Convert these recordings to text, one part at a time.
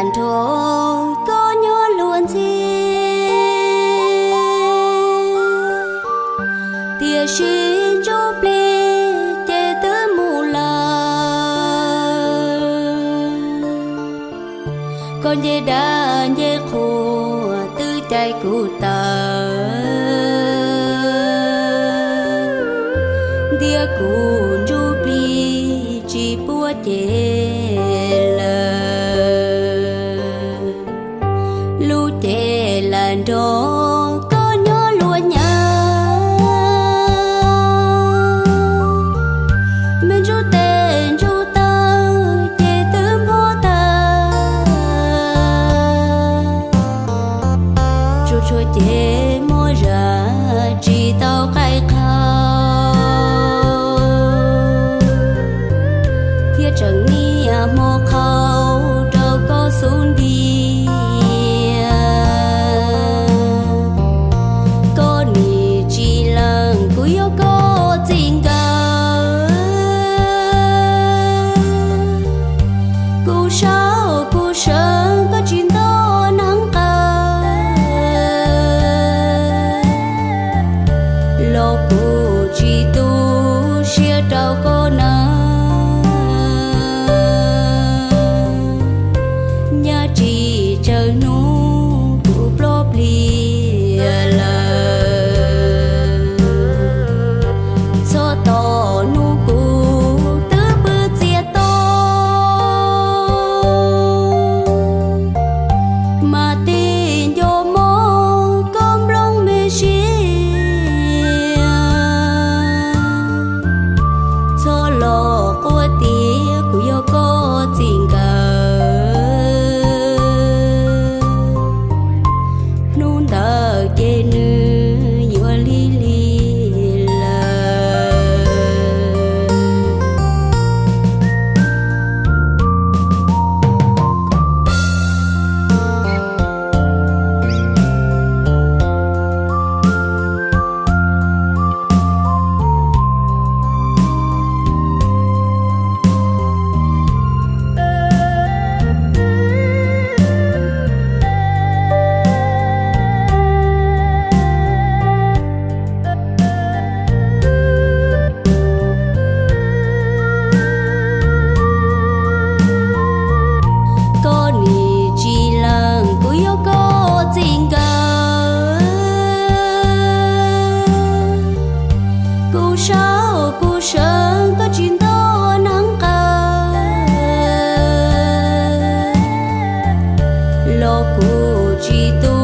Nrog koj nyob luag ntxhi, tiam sis ntsuj plig ces twb mus lawm. Koj nce dab nce qhua twb cais kuv tawm, ntiab kuv ntsuj plig tsis puab ceg lawm. Lub cev lam nrog koj nyob luag nyav, me ntsuj tes ntsuj taw ces twb npog tag. Tsuas tshuav cev mos zam tsis tau qaij qhau, thiab tseem niaj hmo qhau rau koj xub ntiag. Koj nim tsis lees kuv yog koj txij nkawm, kuv saib kuv seev koj tsis nto neev qaws, los kuv tsis tu siab rau koj nawb. Nyab tsis tsawg hnub kuv plob plig lawm, txog tom hnub kuv twb pw txias to, mas tig nco mob koj nplooj me siab. Txhob los quaj tias kuv yog koj txij nkawm, hnub ntawd ces nws yuav lig lig lawm. Koj nim tsis lees kuv yog koj txij nkawm, kuv saib kuv seev koj tsis nto neev qaws, los kuv tsis tu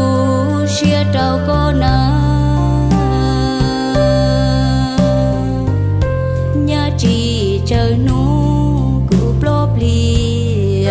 siab rau koj nawb. Nyab tsis tsawg hnub kuv plob plig